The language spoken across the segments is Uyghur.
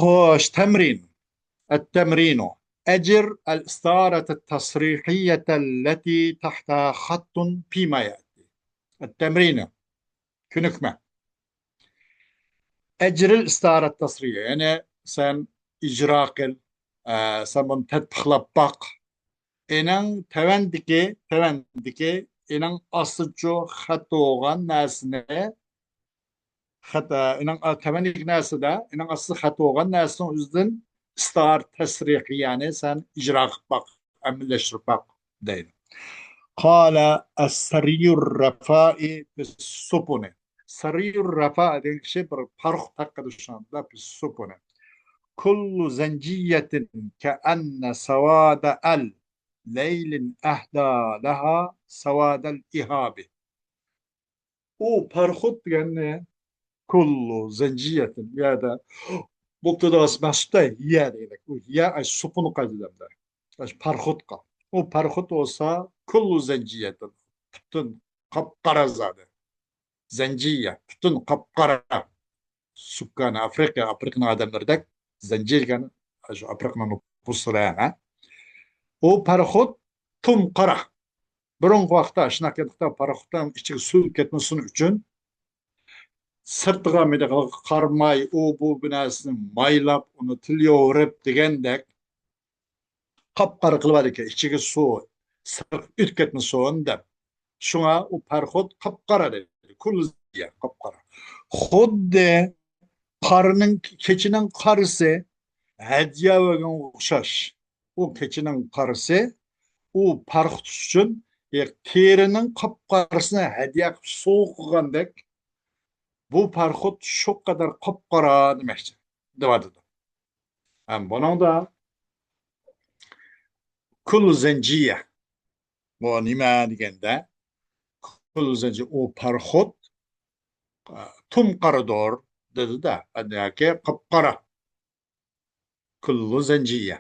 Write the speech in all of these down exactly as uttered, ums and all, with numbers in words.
خوش، تمرين. التمرين. أجر الاستعارة التصريحية التي تحتها خط فيما يأتي. التمرين. كۆنۈكمە. أجر الاستعارة التصريحية، يەنى سەن ئىجرا قىل، ئە، سەن بۇنى تەتبىقلاپ باق. ئېنىڭ تەۋەندىكى، تەۋەندىكى، ئېنىڭ ئاستىچۇ خەت بولغان نەرسىنى، خەت، ئېنىڭ تەۋەندىكى نەرسىدە، ئېنىڭ ئاستىدا خەت بولغان نەرسىنىڭ ئۆزىدىن ئىستار تەسرىخىيەنى سەن ئىجرا قىلىپ باق، ئەمەلىيلەشتۈرۈپ باق دەيدۇ. قال السري الرفاء في السفن. سري الرفاء دېگەن كىشى بىر پاراخوت ھەققىدە شۇنداق، في السفن. كل زنجية كأن سواد ال ليل أهدى لها سواد الإهاب. ئۇ پاراخوت دېگەننى كل زنجية، بۇ يەردە مۇبتەداسى مەھسۇپتا ھىيە دېگەندەك. ئۇ ھىيە ئاش سوپۇنغا قايتىدۇ ئەمدى. ئاش پاراخوتقا. ئۇ پاراخوت بولسا كل زنجية، پۈتۈن قاپقارا زادى. زەنجىيە، پۈتۈن قاپقارا. سۇككانى ئافرىقا، ئافرىقىنىڭ ئادەملىرىدەك زەنجىيە دېگەن شۇ ئافرىقىنىڭ نوپۇسلىرى، ھە؟ ئۇ پاراخوت تۇم قارا. بۇرۇنقى ۋاقىتتا شۇنداق كەتتۇق، پاراخوتنىڭ ئىچىگە سۇ كەتمىسۇن ئۈچۈن سىرتىغا مىدىقىغا قارىماي، ئۇ بۇ بۇ نەرسىنى مايلاپ، ئۇنى تىليورۇپ دېگەندەك قاپقارا قىلىۋالىدىكەن، ئىچىگە سۇ سىرتىغا ئۆتۈپ كەتمىسۇن دەپ. شۇڭا ئۇ پاراخوت قاپقارا دەيدۇ. كل زنجية، قاپقارا. خۇددى قارنىڭ، كېچىنىڭ قارىسى ھەدىيە بەرگەنگە ئوخشاش. ئۇ كېچىنىڭ قارىسى، ئۇ پاراخوت ئۈچۈن، ئە، تېرىنىڭ قاپقارىسىنى ھەدىيە قىلىپ سوۋغا قىلغاندەك، بۇ پاراخوت شۇ قەدەر قاپقارا دېمەكچى، دەۋاتىدۇ. ھەم بۇنىڭدا كل زنجية، بۇ نېمە دېگەندە، كل زنجية، ئۇ پاراخوت، ئە، تۇم قارىدۇر، دېدى-دە، ياكى قاپقارا. كل زنجية.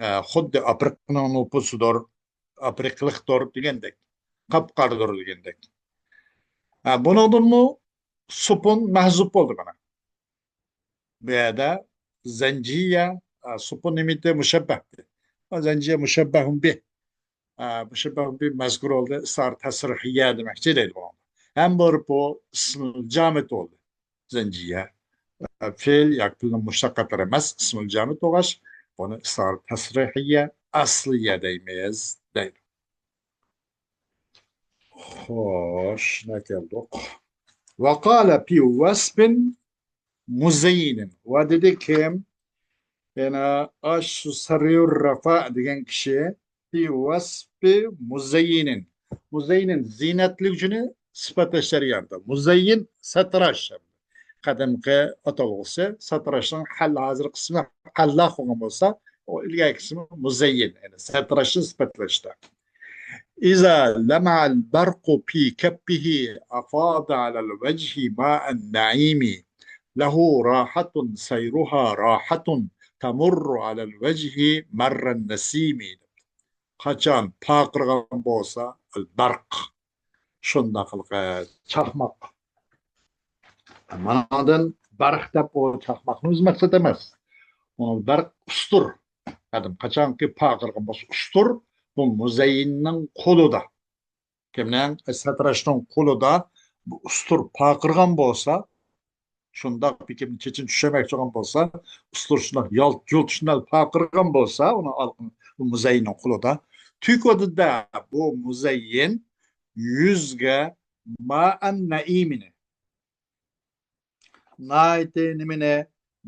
ئە، خۇددى ئافرىقىنىڭ نوپۇسىدۇر، ئافرىقىلىقتۇر دېگەندەك. قاپقارىدۇر دېگەندەك. ئە، بۇنىڭدىنمۇ سوپۇن مەھزۇپ بولدى مانا. بۇ يەردە زەنجىيە، ئە، سوپۇن نېمىتى مۇشەببەھ. زەنجىيە مۇشەببەھۇن بىھ. ئە، مۇشەببەھۇن بىھ مەزكۇر بولدى، ئىستار تەسرىخىيە دېمەكچى دەيدۇ بۇنىڭدا. ھەم بولۇپ بۇ ئىسمىل جامىد بولدى. زەنجىيە. ئە، فېئىل ياكى پېئىلنىڭ مۇشتەقاتلىرى ئەمەس، ئىسمىل جامىد بولغاچ، بۇنى ئىستار تەسرىخىيە ئەسلىيە دەيمىز دەيدۇ. خوش، نە كەلدۇق. وقال في وصف مزين. ۋە دېدى كىم؟ يەنە ئاشۇ سەرىيۇر رەفا دېگەن كىشى في وصف مزين. مزين، زىننەتلىگۈچىنى سۈپەتلەش جەريانىدا. مزين، سەتراش. قەدىمكى ئاتالغۇسى سەتراشنىڭ ھەل، ھازىرقى ئىسمى ھەللاق بولغان بولسا، ئۇ ئىلگەركى ئىسمى مۇزەييىن، يەنى سەتراشنى سۈپەتلەشتە. إذا لمع البرق في كفه أفاض على الوجه ماء النعيم. له راحة سيرها راحة تمر على الوجه مر النسيم. قاچان پارقىرىغان بولسا، البرق، شۇنداقلىقى چاقماق. مانادىن بەرق دەپ ئۇ چاقماقنى ئۆزى مەقسەت ئەمەس. ئۇ بەرق ئۇستۇر. قەدىم قاچانكى پارقىرىغان بولسا ئۇستۇر، بۇ مۇزەييىننىڭ قولىدا. كىمنىڭ؟ سەتراشنىڭ قولىدا بۇ ئۇستۇر پارقىرىغان بولسا، شۇنداق بېكىم چېچىنى چۈشۈرمەكچى بولغان بولسا، ئۇستۇر شۇنداق يالت-يۇلت شۇنداق پارقىرىغان بولسا، ئۇنىڭ ئالقىنى، بۇ مۇزەييىننىڭ قولىدا. تۆكۈۋاتىدۇ-دە، بۇ مۇزەييىن يۈزگە مائەن نەئىمىنى. ناھايىتى نېمىنى؟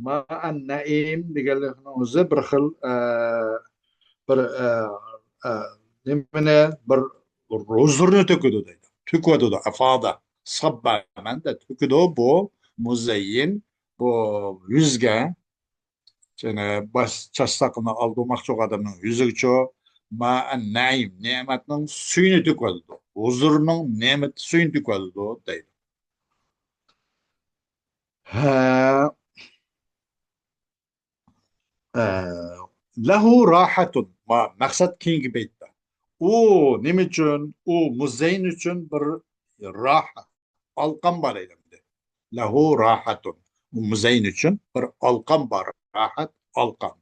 مائەن نەئىم دېگەنلىكنىڭ ئۆزى بىر خىل، ئە، بىر، ئە، ئە، نېمىنى؟ بىر ھۇزۇرنى تۆكىدۇ دەيدۇ. تۆكۈۋاتىدۇ، ئەفادا. ساببا مەنىدە تۆكىدۇ بۇ مۇزەييىن، بۇ يۈزگە. يەنى باش چاچ ساقىلىنى ئالدۇرماقچى بولغان ئادەمنىڭ يۈزىگىچۇ مائەن نەئىم، نېمەتنىڭ سۈيىنى تۆكۈۋاتىدۇ. ھۇزۇرنىڭ نېمىتى سۈيىنى تۆكۈۋاتىدۇ دەيدۇ. ھە. ئە، لەھۇ راھەتۇن. ما-، مەقسەت كېيىنكى بەيتتە. ئۇ نېمە ئۈچۈن؟ ئۇ مۇزەييىن ئۈچۈن بىر راھە، ئالقام بار ئىدى. لەھۇ راھەتۇن. ئۇ مۇزەييىن ئۈچۈن بىر ئالقام بار. راحەت، ئالقان.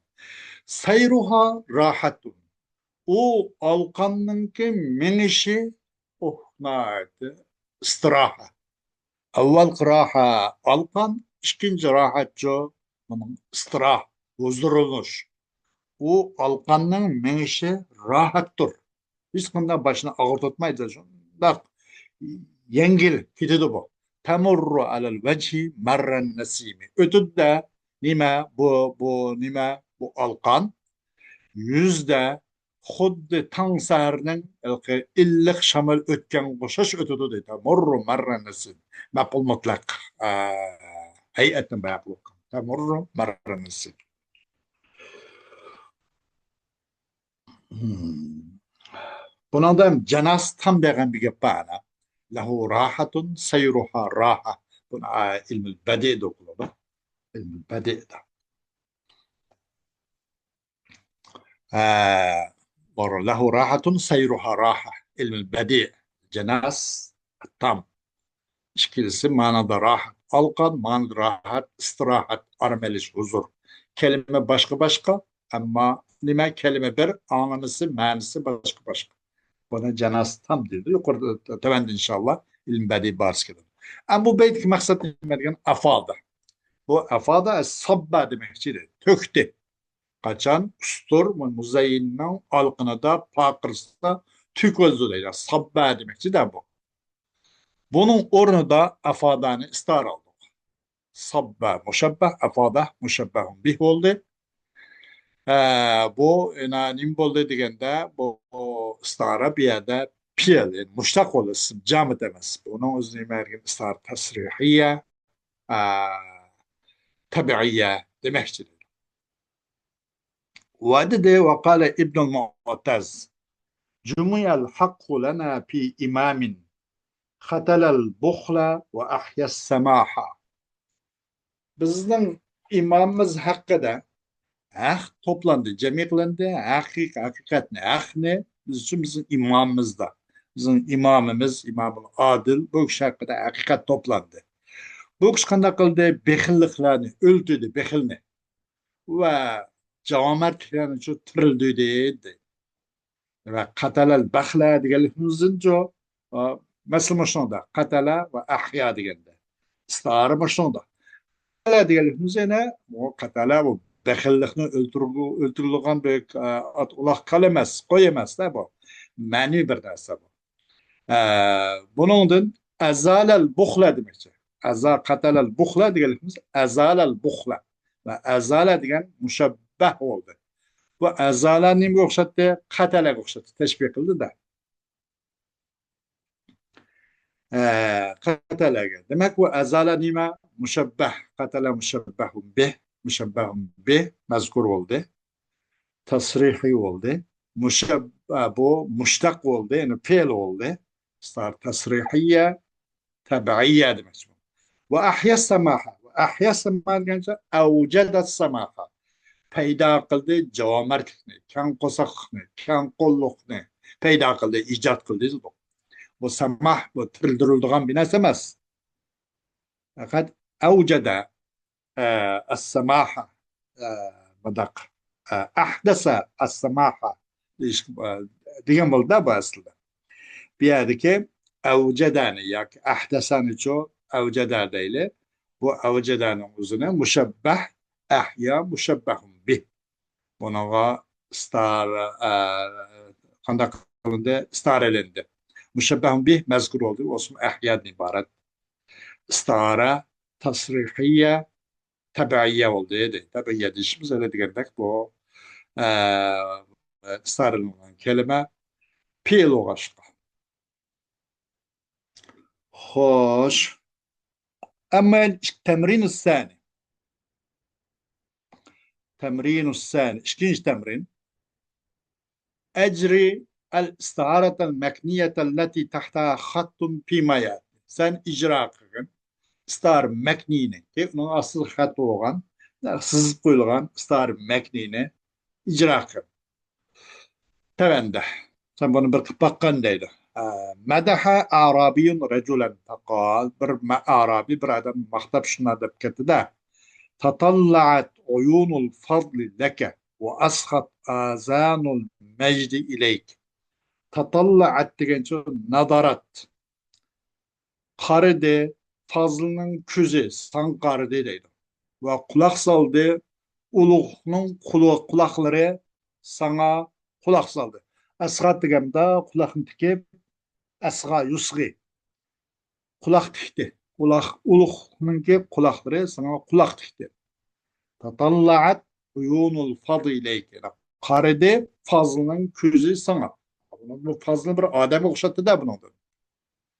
سەيرۇھا راھەتۇن. ئۇ ئالقاننىڭكى مېڭىشى، ئوھ، ناھايىتى ئىستىراھە. ئاۋۋالقى راھە ئالقان، ئىككىنچى راھەتچۇ، بۇنىڭ ئىستىراھ، ھۇزۇرلىنىش. ئۇ ئالقاننىڭ مېڭىشى راھەتتۇر. ھېچقانداق باشنى ئاغرىتمايدۇ، شۇنداق يەڭگىل كېتىدۇ بۇ. تەمۇررۇ ئەلەل ۋەجھى مەررەن نەسىمى. ئۆتىدۇ-دە، نېمە بۇ، بۇ نېمە؟ بۇ ئالقان يۈزدە خۇددى تاڭ سەھەرنىڭ ھېلىقى ئىللىق شامال ئۆتكەنگە ئوخشاش ئۆتىدۇ دەيدۇ. تەمۇررۇ مەررەن نەسىم. مەپئۇل مۇتلەق، ئە، ھەيئەتنى بايان قىلىۋاتقان. تەمۇررۇ مەررەن نەسىم. بۇنىڭدا ھەم جاناس تام دېگەن بىر گەپ بار ئەنە. لەھۇ راھەتۇن سەيرۇھا راھە. بۇنى، ئە، ئىلمۇل بەدىئدە ئوقۇلىدۇ. ئىلمۇل بەدىئدە. ئە، بار. لەھۇ راھەتۇن سەيرۇھا راھە. ئىلمۇل بەدىئ. جاناس تام. ئىككىلىسى مەنىدە راھەت. ئالقان، مەنىدە راھەت، ئىستىراھەت، ئارام ئېلىش، ھۇزۇر. كەلىمە باشقا-باشقا، ئەمما نېمە، كەلىمە بىر، ئاڭلىمىسى، مەنىسى باشقا-باشقا. بۇنى جاناس تام دېدى. يۇقىرىدا، تۆۋەندە ئىنشاللا ئىلمۇل بەدىئ بارسا كېلىدۇ. ئەمما بۇ بەيتتىكى مەقسەت نېمە دېگەن؟ ئافادە. بۇ ئافادە ساببا دېمەكچى ئىدى. تۆكتى. قاچان ئۇستۇر مۇزەييىننىڭ ئالقىنىدا پارقىرىسا تۆكۈلىدۇ دەيدۇ. ساببا دېمەكچى-دە بۇ. بۇنىڭ ئورنىدا ئافادانى ئىستارە ئالدۇق. ساببا مۇشەببەھ، ئافادە مۇشەببەھۇن بىھ بولدى. ئە، بۇ ئەنە نېمە بولدى دېگەندە، بۇ ئىستارە بۇ يەردە پېئىل، يەنى مۇشتەق بولدى، ئىسىم جامىد ئەمەس. بۇنىڭ ئۆزى نېمە دېگەن؟ ئىستارە تەسرىھىيە، ئە، تەبىئىيە دېمەكچى. ۋە دېدى، ۋە قالە ئىبنۇل مۇئتەز، جۇمىئەل ھەققۇ لەنا پى ئىمامىن، خەتەلەل بۇخلە ۋە ئەھيەس سەماھە. بىزنىڭ ئىمامىمىز ھەققىدە ھەق توپلاندى، جەمئىي قىلىندى، ھەقىق-، ھەقىقەتنى، ھەقنى، بىز ئۈچۈن بىزنىڭ ئىمامىمىزدا. بىزنىڭ ئىمامىمىز، ئىمامۇل ئادىل، بۇ كىشى ھەققىدە ھەقىقەت توپلاندى. بۇ كىشى قانداق قىلدى؟ بېخىللىقلارنى ئۆلتۈردى، بېخىلنى. ۋە جامەرتلىكلەرنى شۇ تىرىلدۈردى دەيدۇ. ۋە قەتەلەل بەخلە دېگەنلىكىمىزدىنچۇ، ئا، مەسىلە مۇشۇنىڭدا قەتەلە ۋە ئەھيا دېگەندە ئىستىئارە مۇشۇنىڭدا. قەتەلە دېگەنلىكىمىز يەنە بۇ قەتەلە، بۇ بەخىللىكنى ئۆلتۈرگۈ-، ئۆلتۈرىدىغان بىر، ئا، ئات، ئۇلاغ، كال ئەمەس، قوي ئەمەس-دە بۇ. مەنىۋى بىر نەرسە بۇ. ئە، بۇنىڭدىن ئەزالەل بۇخلە دېمەكچى. ئەزا، قەتەلەل بۇخلە دېگەنلىكىمىز ئەزالەل بۇخلە. ۋە ئەزالە دېگەن مۇشەببەھ بولدى. بۇ ئەزالە نېمىگە ئوخشاتتى؟ قەتەلەگە ئوخشاتتى. تەشبىھ قىلدى-دە. ئە، قەتەلەگە. دېمەك، بۇ ئەزالە نېمە؟ مۇشەببەھ. قەتەلە مۇشەببەھۇن بىھ. مۇشەببەھۇن بىھ مەزكۇر بولدى. تەسرىھىي بولدى. مۇشەب-، ئە، بۇ مۇشتەق بولدى، يەنى پېئىل بولدى. ئىستار تەسرىھىيە، تەبىئىيە دېمەكچى. ۋە ئەھيا سەماھە. ۋە ئەھيا سەماھە دېگەنچە ئەۋجەدە سەماھە. پەيدا قىلدى جاۋامەرتلىكنى، كەڭ قورساقلىقنى، كەڭ قوللۇقنى پەيدا قىلدى، ئىجاد قىلدى دېدۇق. بۇ سەماھ، بۇ تىرىلدۈرۈلىدىغان بىر نەرسە ئەمەس. پەقەت ئەۋجەدە ئە، ئەسساماھە، ئە، مۇنداق، ئە، ئەھدەسە ئەسساماھە دېيىش، ئە، دېگەن بولدى بۇ ئەسلىدە. بۇ يەردىكى ئەۋجەدەنى ياكى ئەھدەسەنىچۇ ئەۋجەدە دەيلى. بۇ ئەۋجەدەنىڭ ئۆزىنى مۇشەببەھ، ئەھيا مۇشەببەھۇن بىھ. بۇنىڭغا ئىستارە، ئە، قانداق قىلىندى؟ ئىستارە ئېلىندى. مۇشەببەھۇن بىھ مەزكۇر بولدى، ئۇسمۇ ئەھيادىن ئىبارەت. ئىستارە تەسرىھىيە، تەبىئىيە بولدى، دەيدۇ. تەبىئىيە دېيىشىمىز ھېلى دېگەندەك بۇ، ئە، ئىستارىلىنغان كەلىمە پېئىل بولغاچقا. خوش. ئەمما تەمرىن سانى. تەمرىن سانى. ئىككىنچى تەمرىن. ئەجرى ئەل ئىستىئارەتەل مەكنىيەتەللەتى تەھتەھا خەتتۇن فىما يەتى. سەن ئىجرا قىلغىن ئىستار مەكنىينى، ئۇنىڭ ئاستىدا خەت بولغان، سىزىپ قويۇلغان ئىستار مەكنىينى ئىجرا قىل. تۆۋەندە. سەن بۇنى بىر قىلىپ باققىن دەيدۇ. ئە، مەدەھە ئارابىيۇن رەجۇلەن فەقال. بىر مە-، ئارابىي بىر ئادەم ماختاپ شۇنداق دەپ كەتتى-دە. تەتەللەت عيون الفضل لك وأصغت آذان المجد إليك. تطلعت دېگەنچە نادارات. قارىدى، پازىلنىڭ كۆزى ساڭا قارىدى دەيدۇ. ۋە قۇلاق سالدى، ئۇلۇغنىڭ قۇلۇ-، قۇلاقلىرى ساڭا قۇلاق سالدى. ئەسغا دېگەندە قۇلاقنى تىكىپ، ئەسغا يۇسغى. قۇلاق تىكتى. قۇلاق، ئۇلۇغنىڭكى قۇلاقلىرى ساڭا قۇلاق تىكتى. تطلعت عيون الفضل إليك. قارىدى، پازىلنىڭ كۆزى ساڭا. بۇ پازىلنى بىر ئادەمگە ئوخشاتتى-دە بۇنىڭدىن.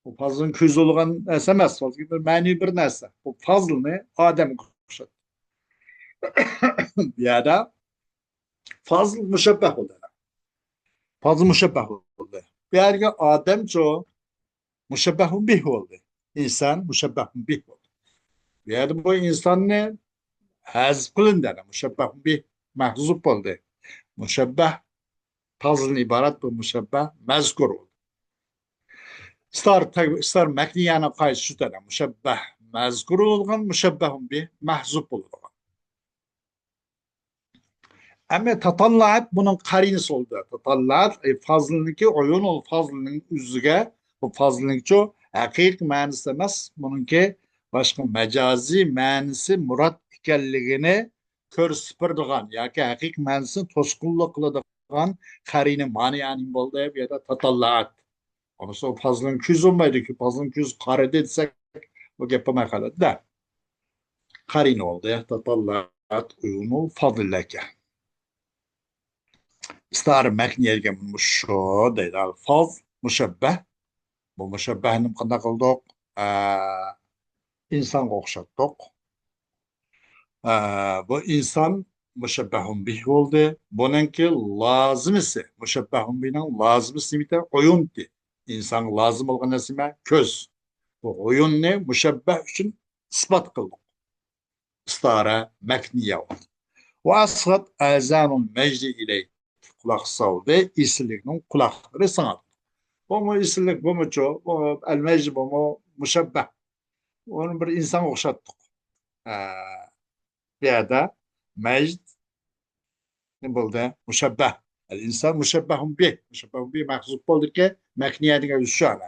بۇ پازىلنىڭ كۆزى بولغان نەرسە ئەمەس، بىر مەنىۋى بىر نەرسە. بۇ پازىلنى ئادەمگە ئوخشاتتى. بۇ يەردە پازىل مۇشەببەھ بولدى. پازىل مۇشەببەھ بولدى. بۇ يەردىكى ئادەمچۇ مۇشەببەھۇن بىھ بولدى. ئىنسان مۇشەببەھۇن بىھ بولدى. بۇ يەردە بۇ ئىنساننى ھەزىپ قىلىندى. مۇشەببەھۇن بىھ مەھزۇپ بولدى. مۇشەببەھ پازىلدىن ئىبارەت بۇ مۇشەببەھ مەزكۇر بولدى. ئىستار، ئىستار مەكنىيەنىڭ قايسى شۇ تەنە؟ مۇشەببەھ مەزكۇر بولغان، مۇشەببەھۇن بىھ مەھزۇپ بولىدىغان. ئەمما تاتاللائەت بۇنىڭ قەرىنىسى بولدى. تاتاللائەت، ئەي، فازلنىڭكى، ئويۇنۇل فازلنىڭ ئۆزىگە، بۇ فازلنىڭچۇ ھەقىقىي مەنىسى ئەمەس، بۇنىڭكى باشقا مەجازىي مەنىسى مۇراد ئىكەنلىكىنى كۆرسىتىپ بېرىدىغان ياكى ھەقىقىي مەنىسىنى توسقۇنلۇق قىلىدىغان قەرىنە مانىئەنى بولدى، بۇ يەردە تاتاللائەت. ئۇنىسى ئۇ پازلنىڭ كۆزى بولمايدۇ-كۇ، پازلنىڭ كۆزى قارىدى دېسەك، بۇ گەپ بولماي قالىدۇ-دە. قەرىنە بولدى. تاتاللائەت ئويۇنۇل فازلەكە. ئىستارە مەكنىيە دېگەن مۇشۇ دەيدۇ. فاز مۇشەببەھ. بۇ مۇشەببەھنى قانداق قىلدۇق؟ ئە، ئىنسانغا ئوخشاتتۇق. ئە، بۇ ئىنسان مۇشەببەھۇن بىھ بولدى. بۇنىڭكى لازىمىسى، مۇشەببەھۇن بىھنىڭ لازىمىسى نېمىدى؟ ئويۇنتى. ئىنسانغا لازىم بولغان نەرسە نېمە؟ كۆز. بۇ ئويۇننى مۇشەببەھ ئۈچۈن ئىسپات قىلدۇق. ئىستارە مەكنىيە بولدى. ۋە ئەسغەت ئەزانۇل مەجدى ئىلەي. قۇلاق سالدى، ئېسىللىكنىڭ قۇلاقلىرى ساڭا. بۇمۇ ئېسىللىك، بۇمۇچۇ، بۇ ئەلمەجدى، بۇمۇ مۇشەببەھ. ئۇنى بىر ئىنسانغا ئوخشاتتۇق. ئە، بۇ يەردە مەجد نېمە بولدى؟ مۇشەببەھ. ئەل ئىنسان مۇشەببەھۇن بىھ. مۇشەببەھۇن بىھ مەھزۇپ بولدىكى، مەكنىيە دېگەن ئۆزى شۇ ئەنە.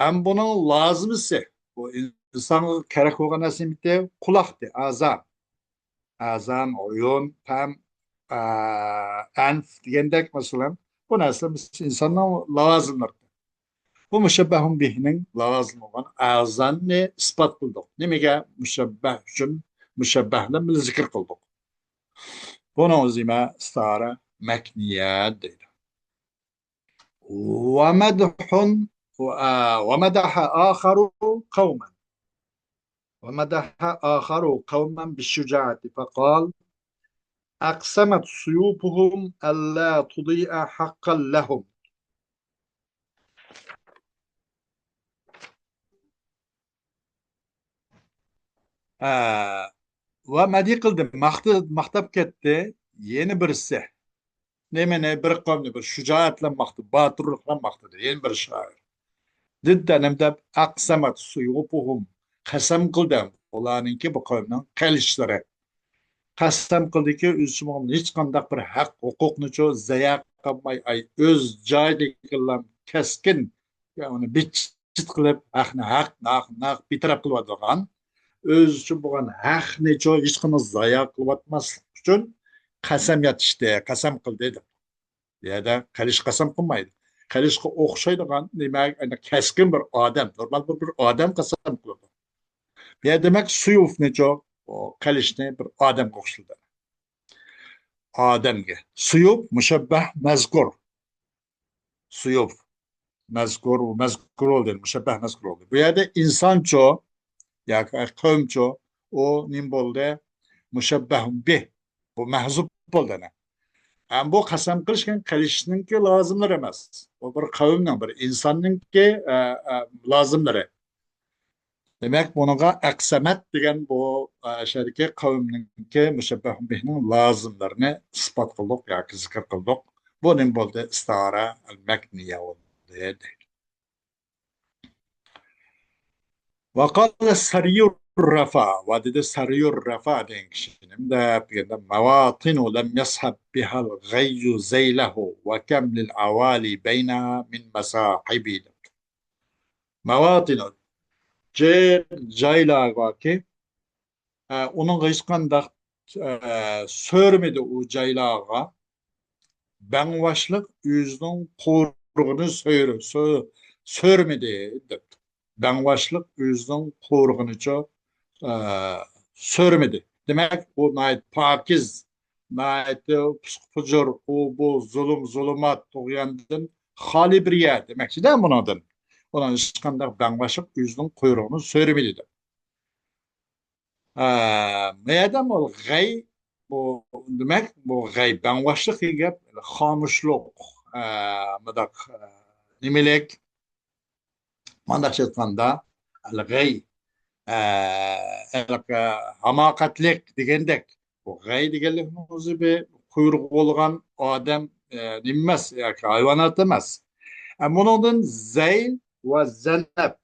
ئەم بۇنىڭ لازىمىسى، بۇ ئىنسانغا كېرەك بولغان نەرسە نېمىدى؟ قۇلاقتى، ئازان. ئازان، ئويۇن، پەم، ئە، ئەنف دېگەندەك، مەسىلەن، بۇ نەرسىلەر ئىنساننىڭ لاۋازىملىرى. بۇ مۇشەببەھۇن بىھنىڭ لاۋازىم بولغان ئازاننى ئىسپات قىلدۇق. نېمىگە؟ مۇشەببەھ ئۈچۈن، مۇشەببەھ بىلەن بىللە زىكىر قىلدۇق. بۇنىڭ ئۆزى نېمە؟ ئىستارە مەكنىيە دەيدۇ. ومدح، و-، آ، ومدح آخر قوما. ومدح آخر قوما بالشجاعة فقال: أقسمت سيوفهم ألا تضيع حقا لهم. ئە، ۋە مەدھىي قىلدى، ماخت-، ماختاپ كەتتى. يەنە بىرسى. نېمىنى؟ بىر قەۋمنى بىر شۇجائەت بىلەن ماختىدى، باتۇرلۇق بىلەن ماختىدى. يەنە بىر شائىر. دېدى نېمە دەپ؟ أقسمت سيوفهم. قەسەم قىلدى. ئۇلارنىڭكى، بۇ قەۋمنىڭ قىلىچلىرى. قەسەم قىلدىكى، ئۆزىچە بولغان ھېچقانداق بىر ھەق ھوقۇقنىچۇ زايە قىلماي، ئاي، ئۆز جايىدىكىلا كەسكىن، يا ئۇنى بىت چىت قىلىپ، ھەقنى ھەق، ناھەقنى ناھەق بىتەرەپ قىلىۋاتىدىغان، ئۆزىچە بولغان ھەقنىچۇ ھېچقانداق زايە قىلىۋاتماسلىق ئۈچۈن قەسەم ياتىشتى، قەسەم قىلدى دەپ. بۇ يەردە قىلىچ قەسەم قىلمايدۇ. قىلىچقا ئوخشايدىغان نېمە، يەنى كەسكىن بىر ئادەم، نورمال بىر، بىر ئادەم قەسەم قىلىدۇ. بۇ يەردە دېمەك، سيوفنىچۇ، ئۇ قىلىچنى بىر ئادەمگە ئوخشىتىدۇ. ئادەمگە. سيوف مۇشەببەھ مەزكۇر. سيوف مەزكۇر، مەزكۇر بولدى، مۇشەببەھ مەزكۇر بولدى. بۇ يەردە ئىنسانچۇ ياكى قەۋمچۇ، ئۇ نېمە بولدى؟ مۇشەببەھ بىھ. بۇ مەھزۇپ بولدى ئەنە. ئەم بۇ قەسەم قىلىشكەن قىلىشنىڭكى لازىملىرى ئەمەس. بۇ بىر قەۋمنىڭ، بىر ئىنساننىڭكى، ئە، ئە، لازىملىرى. دېمەك، بۇنىڭغا ئەقسەمەت دېگەن بۇ، ئە، ئەشەدىكى قەۋمنىڭكى مۇشەببەھ بىھنىڭ لازىملىرىنى ئىسپات قىلدۇق ياكى زىكىر قىلدۇق. بۇ نېمە بولدى؟ ئىستارە ئەل مەكنىيە بولدى دەيدۇ. وقال السري رفا، ۋادىدە سەريۇر رەفا دېگەن كىشىنى دەپ دېگەندە، مەۋاتىنۇ لەم يەسھەب بىھەل غەييۇ زەيلەھۇ ۋە كەم لىل ئەۋالى بەينەھا مىن مەساھىبى دەپتۇ. مەۋاتىنۇ، جايلار باركى، ئە، ئۇنىڭغا ھېچقانداق، ئە، سۆرىمىدى ئۇ جايلارغا. بەڭۋاشلىق ئۆزىنىڭ قورۇقىنى سۆرە-، سۆ-، سۆرىمىدى دەپتۇ. بەڭۋاشلىق ئۆزىنىڭ قورۇقىنىچۇ، ئە، سۆرىمىدى. دېمەك، ئۇ ناھايىتى پاكىز، ناھايىتى پۇسقۇپۇجۇر، ئۇ بۇ زۇلۇم، زۇلۇمات، تۇغياندىن خالىي بىر يەر دېمەكچىدە بۇنىڭدىن. ئۇنىڭ ھېچقانداق بەڭۋاشلىق ئۆزىنىڭ قورۇقىنى سۆرىمىدى دەپ. ئە، مەيەدە بۇ غەي، بۇ دېمەك، بۇ غەي بەڭۋاشلىق دېگەن گەپ، خامۇشلۇق، ئە، مۇنداق، ئە، نېمىلىك، مانداقچە ئېيتقاندا، غەي، ئە، ھېلىقى ھاماقەتلىك دېگەندەك. بۇ غەي دېگەنلىكنىڭ ئۆزى بىر قۇيرۇقى بولغان ئادەم، ئە، نېمە ئەمەس ياكى ھايۋانات ئەمەس. ئە، بۇنىڭدىن زەيل ۋە زەنەب.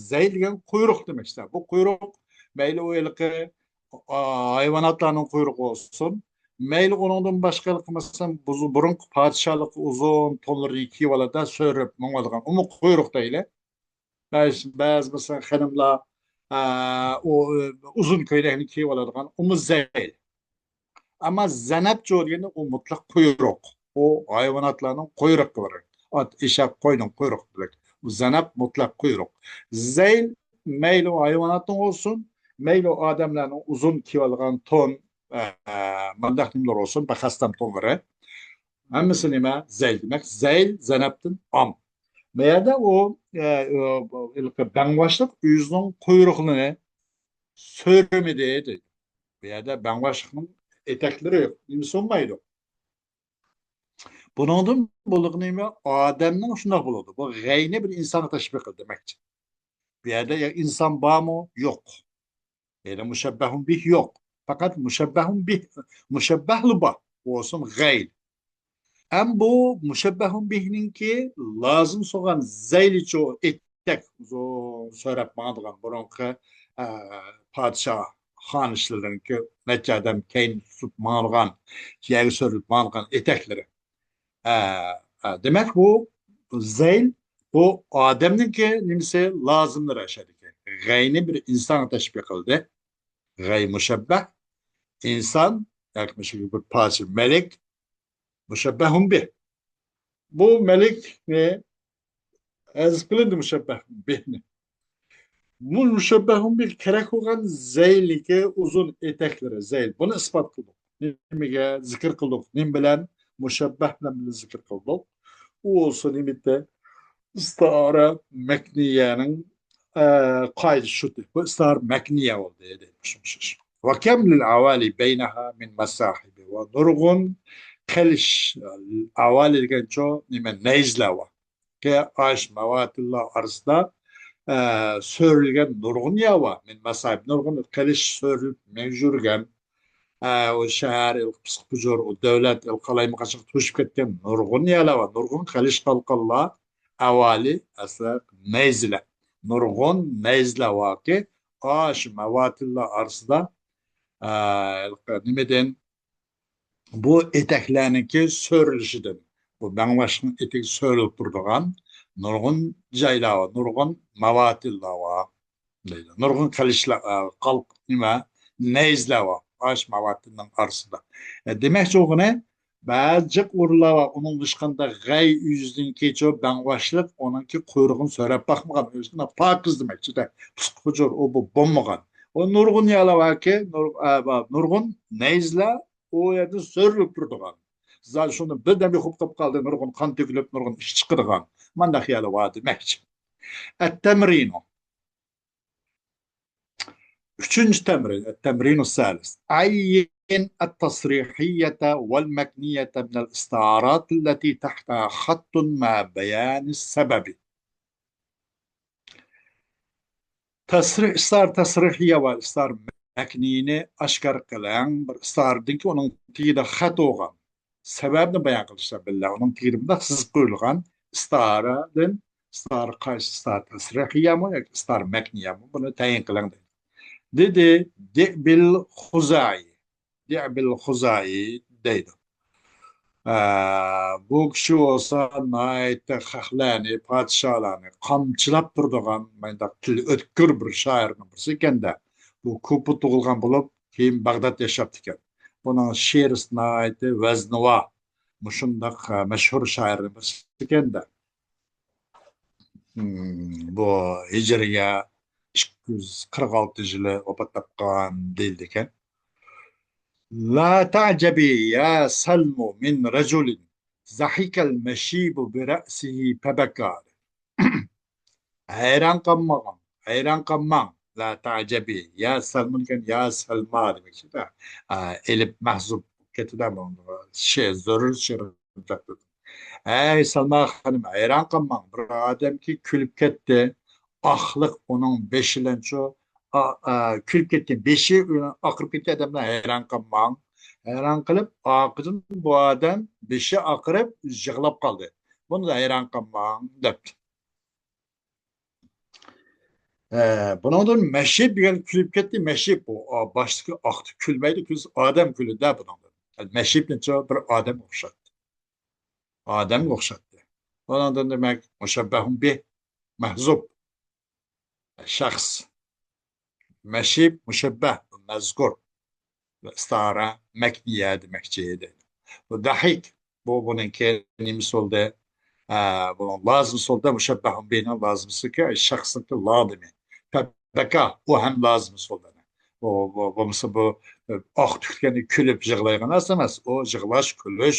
زەيل دېگەن قۇيرۇق دېمەكچى. بۇ قۇيرۇق مەيلى ئۇ ھېلىقى، ئا، ھايۋاناتلارنىڭ قۇيرۇقى بولسۇن، مەيلى ئۇنىڭدىن باشقا ھېلىقى، مەسىلەن، بۇز-، بۇرۇنقى پادىشاھلىق ئۇزۇن تونلىرىنى كىيىۋالىدۇ، سۆرىلىپ ماڭىدىغان، ئۇمۇ قۇيرۇق دەيلى. بەزى، بەزى، مەسىلەن، خېنىملار، ئا، ئۇ، ئۇزۇن كۆينەكنى كىيىۋالىدىغان، ئۇمۇ زەيل. ئەمما زەنەبچۇ دېگەندە ئۇ مۇتلەق قۇيرۇق. ئۇ ھايۋاناتلارنىڭ قۇيرۇقلىرى. ئات، ئېشەك، قوينىڭ قۇيرۇقى بىلەن. ئۇ زەنەب مۇتلەق قۇيرۇق. زەيل مەيلى ئۇ ھايۋاناتنىڭ بولسۇن، مەيلى ئۇ ئادەملەرنىڭ ئۇزۇن كىيىۋالغان تون، ئە، مۇنداق نېمىلەر بولسۇن، بەخەستەم تونلىرى. ھەممىسى نېمە؟ زەيل. دېمەك، زەيل زەنەبتىن ئام. بۇ يەردە ئۇ، ئە، ئۇ، ھېلىقى بەڭۋاشلىق ئۆزىنىڭ قۇيرۇقلىرىنى سۆرىمىدى دەيدۇ. بۇ يەردە بەڭۋاشلىقنىڭ ئېتەكلىرى يوق. نېمە سۇنمايدۇ. بۇنىڭدىن بولىدىغىنى نېمە؟ ئادەمنىڭ شۇنداق بولىدۇ. بۇ غەينى بىر ئىنسانغا تەشبىھ قىل دېمەكچى. بۇ يەردە يا ئىنسان بارمۇ؟ يوق. يەنى مۇشەببەھۇن بىھ يوق. پەقەت مۇشەببەھۇن بىھ، مۇشەببەھلا بار. بولسۇن غەيل. ئەم بۇ مۇشەببەھۇن بىھنىڭكى لازىم سوغان زەيلىچۇ ئېتەك ئۇزۇن سۆرەپ ماڭىدىغان بۇرۇنقى، ئە، پادىشاھ خانىشلىرىنىڭكى نەچچە ئادەم كەينى تۇتۇپ ماڭىدىغان، يەرگە سۆرىلىپ ماڭىدىغان ئېتەكلىرى. ئە، ئە، دېمەك، بۇ زەيل، بۇ ئادەمنىڭكى نېمىسى لازىملىرى ئەشەدىكى. غەينى بىر ئىنسانغا تەشبىھ قىلدى. غەي مۇشەببەھ، ئىنسان، ياكى مۇشۇ بىر پادىشاھ مەلىك، مۇشەببەھۇن بىھ. بۇ مەلىكنى ھەزىپ قىلىندى مۇشەببەھۇن بىھنى. بۇ مۇشەببەھۇن بىھ كېرەك بولغان زەيلىكى ئۇزۇن ئېتەكلىرى، زەيل. بۇنى ئىسپات قىلدۇق. نېمىگە زىكىر قىلدۇق؟ نېمە بىلەن؟ مۇشەببەھ بىلەن بىللە زىكىر قىلدۇق. ئۇ بولسا نېمە دېدى؟ ئىستىئارە مەكنىيەنىڭ، ئە، قائىدىسى شۇ. بۇ ئىستىئارە مەكنىيە بولدى، دەيدۇ. شۇ، شۇ، شۇ. ۋە كەم لىل ئەۋالى بەينەھا مىن مەساھىبى. ۋە نۇرغۇن قىلىچ، ئەۋالى دېگەنچۇ نېمە؟ نەيزىلەر بار. ئاش مەۋاتىللا ئارىسىدا، ئە، سۆرىلگەن نۇرغۇن يەر بار. مىن مەساھىب، نۇرغۇن قىلىچ سۆرىلىپ يۈرگەن، ئە، ئۇ شەھەر، ئىلقى پىسقى پۇجۇر، ئۇ دۆلەت، ئىلقى قالايمىقانچىلىققا توشۇپ كەتكەن نۇرغۇن يەرلەر بار. نۇرغۇن قىلىچ قالقانلار، ئەۋالى، ئەسلى نەيزىلەر. نۇرغۇن نەيزىلەر باركى، ئاش مەۋاتىللا ئارىسىدا، ئە، نېمىدىن، بۇ ئېتەكلەرنىڭكى سۆرىلىشىدىن، بۇ بەڭۋاشنىڭ ئېتىكى سۆرىلىپ تۇرىدىغان نۇرغۇن جايلار بار، نۇرغۇن مەۋاتىللار بار دەيدۇ. نۇرغۇن قىلىچلار، ئە، قالق-، نېمە، نەيزىلەر بار ئاش مەۋاتىلنىڭ ئارىسىدا. ئە، دېمەكچى بولغىنى، بەزى جىق ئورۇنلار بار، ئۇنىڭ ھېچقانداق غەي يۈزىدىن كېچىۋ بەڭۋاشلىق ئۇنىڭكى قۇيرۇقىنى سۆرەپ باقمىغان، ئۆزىنى پاكىز دېمەكچىدە، پىسقى پۇجۇر، ئۇ بۇ بولمىغان. ئۇ نۇرغۇن يەرلەر باركى، نۇر-، ئە، بار، نۇرغۇن نەيزىلەر ئۇ يەردىن سۆرىلىپ تۇرىدىغان. زادى شۇندىن بىردەم يوقاپ قالدى، نۇرغۇن قان تۆكۈلۈپ، نۇرغۇن ئىش چىقىدىغان. مانداق يەرلەر بار دېمەكچى. ئەتتەمرىنۇ. ئۈچىنچى تەمرىن، ئەتتەمرىنۇ سالىس. عين التصريحية والمكنية من الاستعارات التي تحتها خط مع بيان السبب. تەسرىھ، ئىستار تەسرىھىيە ۋە ئىستار مەكنىينى ئاشكارا قىلىڭ. بىر ئىستاردىنكى ئۇنىڭ تېگىدە خەت بولغان سەۋەبنى بايان قىلىشتا بىللە ئۇنىڭ تېگىدە مۇنداق سىزىق قويۇلغان ئىستارىدىن، ئىستار قايسى، ئىستار تەسرىھىيەمۇ ياكى ئىستار مەكنىيەمۇ، بۇنى تەيىن قىلىڭ دەيدۇ. دېدى دىئبىل خۇزائى. دىئبىل خۇزائى دەيدۇ. ئە، بۇ كىشى بولسا ناھايىتى خەقلەرنى، پادىشاھلارنى قامچىلاپ تۇرىدىغان مۇنداق تىلى ئۆتكۈر بىر شائىرنىڭ بىرسى ئىكەن-دە. بۇ كۇپا تۇغۇلغان بولۇپ، كېيىن باغدادتا ياشاپتىكەن. بۇنىڭ شېئىرى ناھايىتى ۋەزنىۋار، مۇشۇنداق، ئە، مەشھۇر شائىرنىڭ بىرسى ئىكەن-دە. مم، بۇ ھىجرىيە ئىككى يۈز قىرىق ئالتىنچى يىلى ۋاپات تاپقان دېيىلىدىكەن. لا تعجبي يا سلمى من رجل ضحك المشيب برأسه فبكى. ھەيران قالمىغىن، ھەيران قالماڭ. لا تعجبي يا سلمى دېگەن يا سەلما دېمەكچىدە. ئا، ئېلىپ مەھزۇپ كېتىدۇ بۇ. شېئىر، زۆرۈر شېئىر. ھەي، سەلما خانىم، ھەيران قالماڭ. بىر ئادەمكى كۈلۈپ كەتتى. ئاقلىق ئۇنىڭ بېشىلەنچۇ، ئا-، ئا، كۈلۈپ كەتكەن، بېشى ئاقىرىپ كەتكەن ئادەملەر ھەيران قالماڭ. ھەيران قېلىپ، ئارقىدىن بۇ ئادەم بېشى ئاقىرىپ يىغلاپ قالدى. بۇنى ھەيران قالماڭ، دەپتۇ. ئە، بۇنىڭدىن مەشىپ دېگەن كۈلۈپ كەتتى. مەشىپ بۇ، ئا، باشتىكى ئاقتى كۈلمەيدۇ، كۈلسە ئادەم كۈلىدۇ بۇنىڭدىن. مەشىپنىچۇ بىر ئادەمگە ئوخشاتتى. ئادەمگە ئوخشاتتى. بۇنىڭدىن دېمەك، مۇشەببەھۇن بىھ، مەھزۇپ شەخس. مەشىپ، مۇشەببەھ، مەزكۇر. ئىستىئارە مەكنىيە دېمەكچى دەيدۇ. بۇ دەھىك، بۇ بۇنىڭكى نېمىسى بولدى؟ ئە، بۇنىڭ لازىمىسى بولدى، مۇشەببەھۇن بىھنىڭ لازىمىسىكى، شەخسنىڭكى لازىمى. بەكا، ئۇ ھەم لازىمىسى بولدى. بۇ، بۇ، بولمىسا بۇ، ئاق تۈكلەرنى كۈلۈپ يىغلايدىغان نەرسە ئەمەس. ئۇ يىغلاش، كۈلۈش،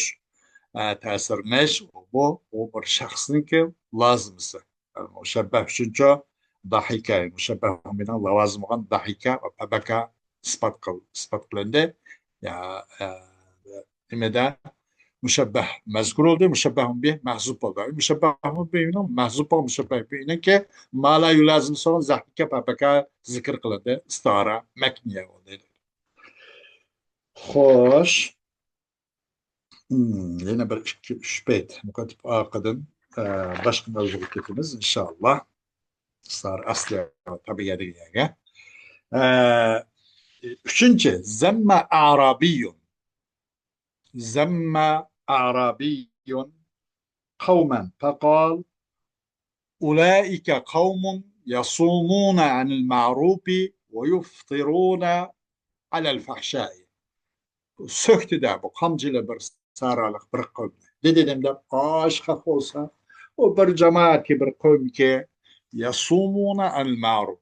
ئە، تەسىرلىنىش، بۇ، بۇ بىر شەخسنىڭكى لازىمىسى. مۇشەببەھ ئۈچۈنچۇ داھىكە، مۇشەببەھ بىلەن لاۋازىم بولغان داھىكە ۋە پەبەكە ئىسپات قىل-، ئىسپات قىلىندى. يا، ئە، نېمىدە؟ مۇشەببەھ مەزكۇر بولدى، مۇشەببەھۇن بىھ مەھزۇپ بولدى. مۇشەببەھۇن بىھنىڭ مەھزۇپ بولغان مۇشەببەھ بىھنىڭكى ما لا يۇلازىم سوغان زاھىكە پەبەكە زىكىر قىلىندى. ئىستىئارە مەكنىيە بولدى. خوش. مم، يەنە بىر ئىككى، ئۈچ بەيت ئوقۇتۇپ ئارقىدىن، ئە، باشقا مەۋزۇغا كېتىمىز، ئىنشائاللا. ئىستىئارە ئەسلى تەبىئىي دېگەن يەرگە. ئە، ئۈچىنچى، زەممە ئەرابىيۇن. زەممە ئەرابىيۇن قەۋمەن فەقال ئۇلائىكە قەۋمۇن يەسۇمۇنە ئەنىل مەرۇپى ۋە يۇفتىرۇنە ئەلەل فەھشائى. سۆكتى-دە بۇ قامچىلى بىر سارالىق بىر قەۋمنى. دېدى دېدىم دەپ، ئاش خەق بولسا، ئۇ بىر جامائەتكە، بىر قەۋمگە يەسۇمۇنە ئەنىل مەرۇپ.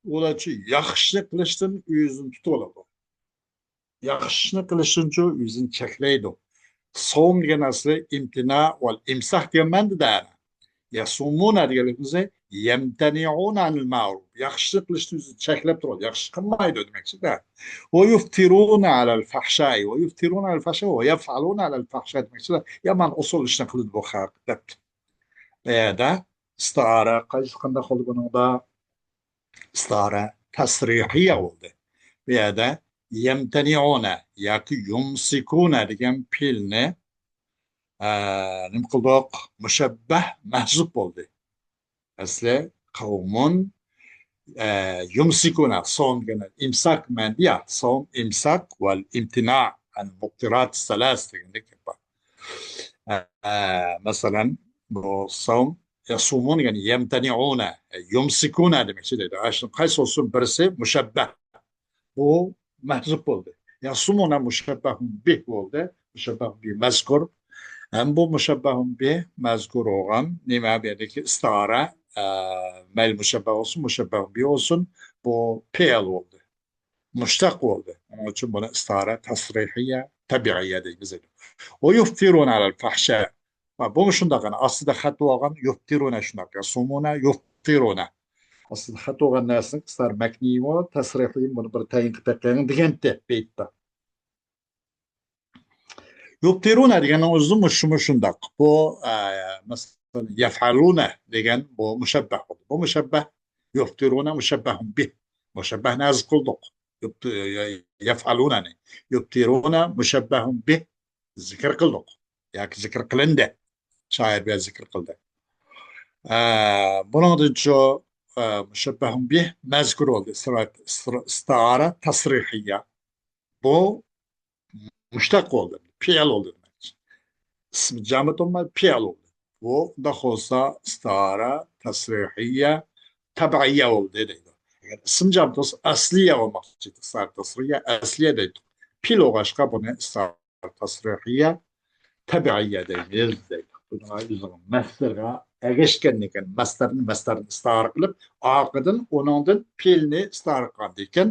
ئۇلارچە ياخشى قىلىشتىن ئۆزىنى تۇتۇۋالىدۇ. ياخشىنى قىلىشتىنچۇ ئۆزىنى چەكلەيدۇ. سوم دېگەن ئەسلى ئىمتىنا ۋەل ئىمساك دېگەن مەنىدە. يەسۇمۇنە دېگەنلىكىمىزنى يەمتەنىئۇنە ئەنىل مەرۇپ. ياخشىنى قىلىشتىن ئۆزىنى چەكلەپ تۇرىدۇ. ياخشى قىلمايدۇ دېمەكچىدە. ۋە يۇفتىرۇنە ئەلەل فەھشاي. ۋە يۇفتىرۇنە ئەلەل فەھشاي ۋە يەفئەلۇنە ئەلەل فەھشاي دېمەكچىدە. يامان ئۇسۇل ئىشنى قىلىدۇ بۇ خەق دەپتۇ. بۇ يەردە ئىستىئارە قايسى، قانداق بولدى بۇنىڭدا؟ ئىستىئارە تەسرىھىيە بولدى. بۇ يەردە يەمتەنىئۇنە ياكى يۇمسىكۇنە دېگەن پېئىلنى، ئە، نېمە قىلدۇق؟ مۇشەببەھ مەھزۇپ بولدى. ئەسلى قەۋمۇن، ئە، يۇمسىكۇنە، سوم دېگەن ئىمساك مەنىدە، سوم، ئىمساك ۋەل ئىمتىنا، يەنى مۇفتىرات سەلەس دېگەندەك گەپ بار. ئە، مەسىلەن، بۇ سوم، يەسۇمۇن، يەنى يەمتەنىئۇنە، يۇمسىكۇنە دېمەكچى دەيدۇ. ئاشۇ قايسى بولسۇن بىرسى مۇشەببەھ. بۇ مەھزۇپ بولدى. يەسۇمۇنە مۇشەببەھۇن بىھ بولدى. مۇشەببەھۇن بىھ مەزكۇر. ھەم بۇ مۇشەببەھۇن بىھ مەزكۇر بولغان نېمە بۇ يەردىكى ئىستىئارە، ئە، مەيلى مۇشەببەھ بولسۇن، مۇشەببەھۇن بىھ بولسۇن، بۇ پېئىل بولدى. مۇشتەق بولدى. ئۇنىڭ ئۈچۈن بۇنى ئىستىئارە تەسرىھىيە، تەبىئىيە دەيمىز ئىدى. ۋە يۇفتىرۇنە ئەلەل فەھشا. ۋە بۇمۇ شۇنداق، يەنى ئاستىدا خەت بولغان يۇفتىرۇنە شۇنداق. يەسۇمۇنە، يۇفتىرۇنە. ئاستىدا خەت بولغان نەرسىنىڭ ئىستىئارە مەكنىيىمۇ، تەسرىھىيىمۇ، بۇنى بىر تەيىن قىلىپ بېقىڭ دېگەنتى بېيىتتا. يۇفتىرۇنە دېگەننىڭ ئۆزىمۇ شۇمۇ شۇنداق. بۇ، ئە، مەسىلەن، يەفئەلۇنە دېگەن بۇ مۇشەببەھ بولدى. بۇ مۇشەببەھ، يۇفتىرۇنە مۇشەببەھۇن بىھ. مۇشەببەھنى ھەزىپ قىلدۇق. يۇفت-، يەفئەلۇنەنى. يۇفتىرۇنە مۇشەببەھۇن بىھ زىكىر قىلدۇق. ياكى زىكىر قىلىندى. شائىر بىر زىكىر قىلدى. ئە، بۇنىڭدىنچۇ ئە، مۇشەببەھۇن بىھ مەزكۇر بولدى. ئىستىئارە تەسرىھىيە. بۇ مۇشتەق بولدى. پېئىل بولدى دېمەكچى. ئىسمى جامىت بولماي، پېئىل بولدى. بۇ ئۇنداق بولسا ئىستىئارە تەسرىھىيە تەبىئىيە بولدى دەيدۇ. ئەگەر ئىسمى جامىت بولسا ئەسلىيە بولماقچى. ئىستىئارە تەسرىھىيە ئەسلىيە دەيدۇ. پېئىل بولغاچقا بۇنى ئىستىئارە تەسرىھىيە تەبىئىيە دەيمىز دەيدۇ. بۇنىڭغا ئۆزىنىڭ مەسدىرىغا ئەگەشكەندىن كېيىن، مەسدىرنى، مەسدىرنى ئىستىئارە قىلىپ، ئارقىدىن ئۇنىڭدىن پېئىلنى ئىستىئارە قىلغاندىن كېيىن،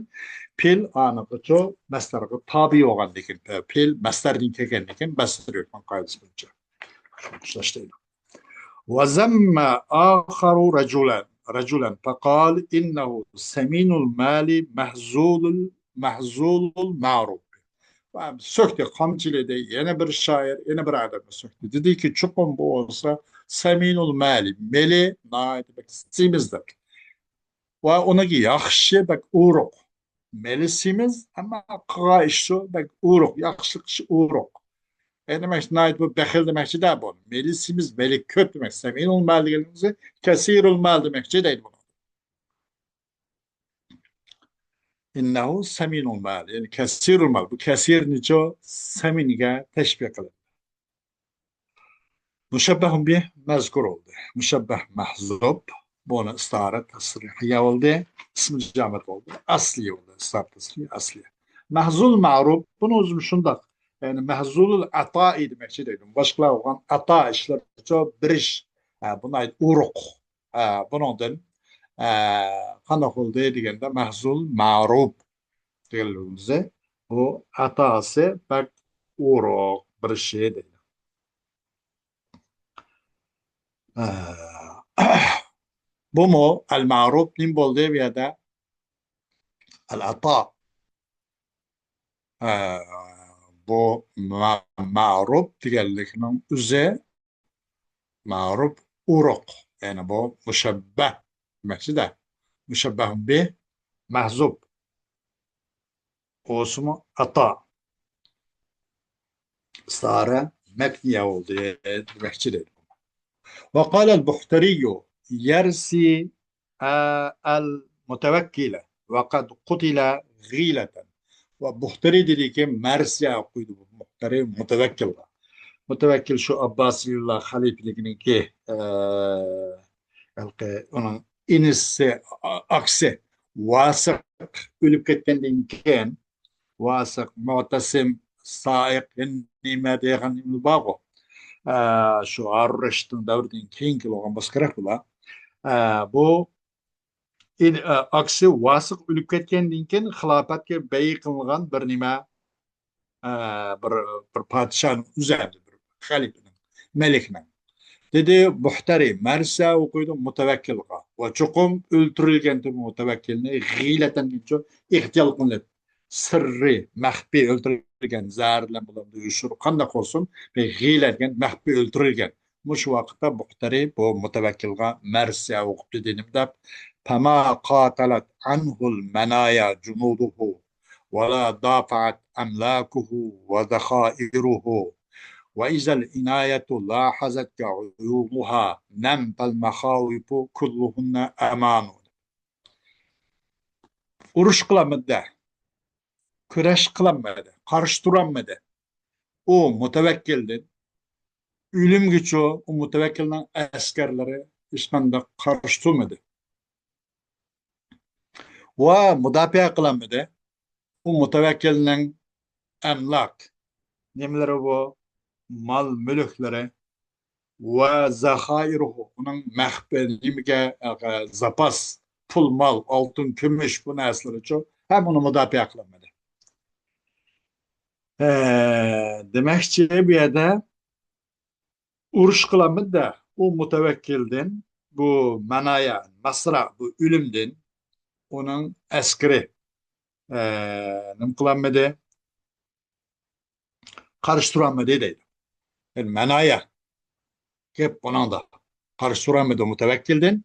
پېئىل ئانىقىچۇ مەسدىرغا تابىئ بولغاندىن كېيىن، پېئىل مەسدەردىن كەلگەندىن كېيىن، مەسدەر ھۆكمىنىڭ قائىدىسى بويىچە ئۇقۇشلاشتۇرىدۇ. وذم آخر رجلا، رجلا فقال إنه سمين المال مهزول، مهزول المعروف. سۆكتى، قامچىلىدى. يەنە بىر شائىر، يەنە بىر ئادەمگە سۆكتى. دېدىكى، چوقۇم بۇ بولسا سەمىنۇل مالى، مېلى ناھايىتى بەك سېمىز دەپ. ۋە ئۇنىڭكى ياخشى بەك ئورۇق. مېلى سېمىز، ئەمما قىلغان ئىشى بەك ئورۇق، ياخشىلىق ئىشى ئورۇق. ئەي، دېمەكچى، ناھايىتى بۇ بېخىل دېمەكچىدە بۇ. مېلى سېمىز، مېلى كۆپ دېمەك. سەمىنۇل مال دېگىنىمىز كەسىرۇل مال دېمەكچى دەيدۇ بۇنى. إنه سمين المال، يەنى كەسىرۇل مال. بۇ كەسىرنىچۇ سەمىنگە تەشبىھ قىلىندى. مۇشەببەھۇن بىھ مەزكۇر بولدى. مۇشەببەھ مەھزۇب. بۇنى ئىستىئارە تەسرىھىيە بولدى. ئىسمى جامىت بولدى. ئەسلىي بولدى. ئىستىئارە تەسرىھىيە ئەسلىي. مەھزۇل مەرۇب. بۇنى ئۆزىمۇ شۇنداق. يەنى مەھزۇلۇل ئەتائى دېمەكچى دەيدۇ. باشقىلار بولغان ئەتا ئىشلىرىچۇ بېرىش. ھە، بۇنى ئورۇق. ھە، بۇنىڭدىن، ھە، قانداق بولدى دېگەندە، مەھزۇل مەرۇب دېگەنلىكىمىزدە، بۇ ئەتاسى بەك ئورۇق بىر شەي دەيدۇ. ھە. بۇمۇ ئەل مەرۇب نېمە بولدى بۇ يەردە؟ ئەل ئەتا. ھە، بۇ مە-، مەرۇب دېگەنلىكنىڭ ئۆزى مەرۇب ئورۇق. يەنى بۇ مۇشەببەھ دېمەكچىدە. مۇشەببەھ بىھ مەھزۇب. ئوسمۇ ئەتا. ئىستىئارە مەبنىيە بولدى دېمەكچى دەيدۇ. وقال البختري يرثي المتوكل وقد قتل غيلة. ۋە بۇختەرى دېدىكى، مەرسىيە ئوقۇيدۇ بۇ بۇختەرى مۇتەۋەككىلغا. مۇتەۋەككىل شۇ ئابباسىيلار خەلىپىلىكىنىڭكى، ئە، ھېلىقى ئۇنىڭ ئىنىسى، ئا-، ئاكىسى ۋاسىق ئۆلۈپ كەتكەندىن كېيىن، ۋاسىق، مۇئتەسىم، سائىق، نېمە دېگەن نېمە بارغۇ. ئە، شۇ ھارۇن رەشىدنىڭ دەۋرىدىن كېيىن كېلىۋالغان بولسا كېرەك بۇلار. ئە، بۇ ئىن-، ئە، ئاكىسى ۋاسىق ئۆلۈپ كەتكەندىن كېيىن خىلاپەتكە بەيئەت قىلىنغان بىر نېمە، ئە، بىر، بىر پادىشاھنىڭ ئۆزى، بىر خەلىپىنىڭ، مەلىكنىڭ. دېدى، بۇختەرى مەرسە ئوقۇيدۇ مۇتەۋەككىلغا. ۋە چوقۇم ئۆلتۈرۈلگەن مۇتەۋەككىلنى غىيلەتەن دېگەنچە ئىختىيال قىلىنىپ، سىررىي، مەخپىي ئۆلتۈرۈلگەن، زەھەر بىلەن بولامدۇ، يوشۇرۇن، قانداق بولسۇن، بىر غىيلە دېگەن مەخپىي ئۆلتۈرۈلگەن. مۇشۇ ۋاقىتتا بۇختەرى بۇ مۇتەۋەككىلغا مەرسىيە ئوقۇپ دېدى نېمە دەپ، فما قاتلت عنه المنايا جنوده ولا دافعت أملاكه وذخائره وإذا العناية لاحظتك عيوضها نم فالمخاوف كلهن أمان. ئۇرۇش قىلالمىدى، كۈرەش قىلالمىدى، قارشى تۇرالمىدى. ئۇ مۇتەۋەككىلدىن ئۆلۈمگىچۇ ئۇ مۇتەۋەككىلنىڭ ئەسكەرلىرى ھېچقانداق قارشى تۇرمىدى. ۋە مۇداپىئە قىلالمىدى. ئۇ مۇتەۋەككىلنىڭ ئەملاك، نېمىلىرى بۇ؟ مال مۈلۈكلىرى ۋە زەخائىرۇھۇ، ئۇنىڭ مەخپىي نېمىگە، ئە، زاپاس، پۇل، مال، ئالتۇن، كۈمۈش، بۇ نەرسىلىرىچۇ، ھەم ئۇنى مۇداپىئە قىلالمىدى. ئە، دېمەكچى، بۇ يەردە ئۇرۇش قىلالمىدى-دە، ئۇ مۇتەۋەككىلدىن، بۇ مەنايا، مەسرا، بۇ ئۆلۈمدىن ئۇنىڭ ئەسكىرى، ئە، نېمە قىلالمىدى؟ قارشى تۇرالمىدى دەيدۇ. يەنى مەنايا گەپ بۇنىڭدا. قارشى تۇرالمىدى مۇتەۋەككىلدىن